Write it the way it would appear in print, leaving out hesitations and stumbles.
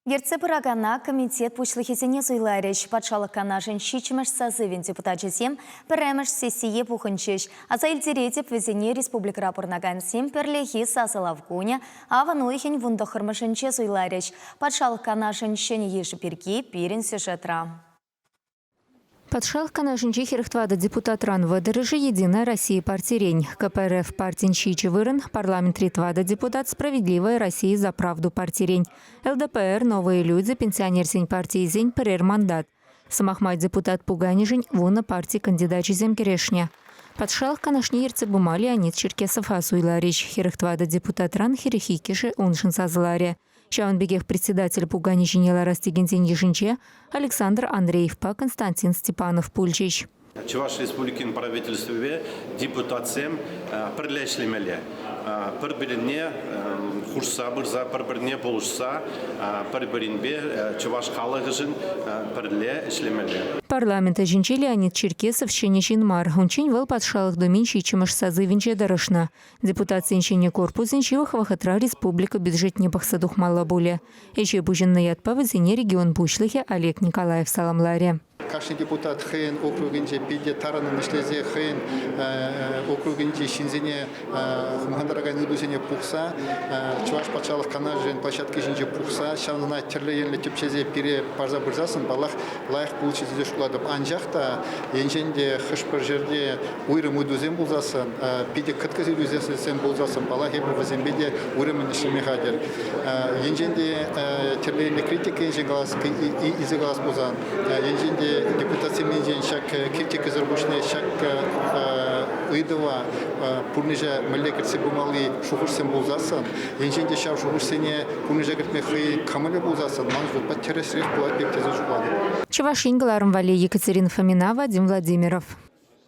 Ертсе пыракана комитет пуҫлӑхӗсене суйларӗҫ. Патшалӑх Канашӗн ҫиччӗмӗш созывӗн депутачӗсем пӗрремӗш сессие пухӑнчӗҫ. Аса илтеретӗп, вӗсене республикӑра пурӑнакансем пӗрлехи сасӑлав кунӗ авӑн уйӑхӗн вунтӑххӑрмӗшӗнче суйларӗҫ. Патшалӑх Канашӗн ҫӗнӗ йышӗ пирки пирӗн сюжетра. Патшалӑх Канашӗнчи 44 депутатран вӑтӑрӑшӗ «Единая Россия» партирен, КПРФ партин ҫичӗ вырӑн, парламентри тӑватӑ депутат «Справедливая Россия за правду» партирен, ЛДПР, «Новые люди», пенсионерсен партийӗсен пӗрер мандат. Сӑмах май, депутат пуканӗшӗн вунӑ парти кандидачӗсем кӗрешнӗ. Патшалӑх Канашне ертсе пыма Леонид Черкесова суйларӗҫ. 44 депутатран 42-шӗ уншӑн сасӑларӗ. Ҫавӑн пекех председатель пуканӗ ҫине ларас текенсен йышӗнче Александр Андреевпа Константин Степанов пулчӗҫ. Чӑваш Республикин правительствипе депутатсем пӗрле ӗҫлемелле. Пӗр-пӗрне хушса пырса, пӗр-пӗрне пулӑшса, пӗр-пӗринпе чӑваш халӑхӗшӗн пӗрле ӗҫлемелле. Парламент ӗҫӗнче Леонид Черкесов ҫӗнӗ ҫын мар. Унччен вӑл Патшалӑх Думин ҫиччӗмӗш созывӗнче тӑрӑшнӑ. Депутатсен ҫӗнӗ корпусӗн ҫывӑх вӑхӑтра республика бюджетне пӑхса тухмалла пулӗ. Ӗҫе пуҫӑннӑ ятпа вӗсене регион пуҫлӑхӗ Олег Николаев саламларӗ. Кашни депутат хӑйӗн округӗнче питӗ тарӑннӑн ӗҫлесе хӑйӗн округӗнчи ҫынсене хумхантаракан ыйтусене пухса Чӑваш патшалӑх канашӗн площадки ҫинче пухса ҫавна тӗрлӗ енлӗ тӗпчесе пире парса пырсассӑн, паллах, лайӑх пулчӗ тесе шутлатӑп. Анчах та енчен те хӑш-пӗр ҫӗрте уйрӑм ыйтусем пулсассӑн, питӗ кӑткӑс ыйтусем пулсассӑн, паллах, эпир вӗсемпе те уйрӑммӑн ӗҫлеме хатӗр. Енчен те тӗрлӗ критика енчен калас, илсе калас пулсан, енчен те депутатсем енчен ҫак критикӑсӑр пуҫне ҫак ыйтӑва пурнӑҫа мӗнле кӗртсе пымалли шухӑшсем пулсассӑн, енчен те ҫав шухӑшсене пурнӑҫа кӗртме хӑй кӑмӑлӗ пулсассӑн, ман шутпа, тӗрӗсрех пулать пек тесе шутлатӑп. Чӑваш Ен кӑларӑм валли Екатерина Фомина, Вадим Владимиров.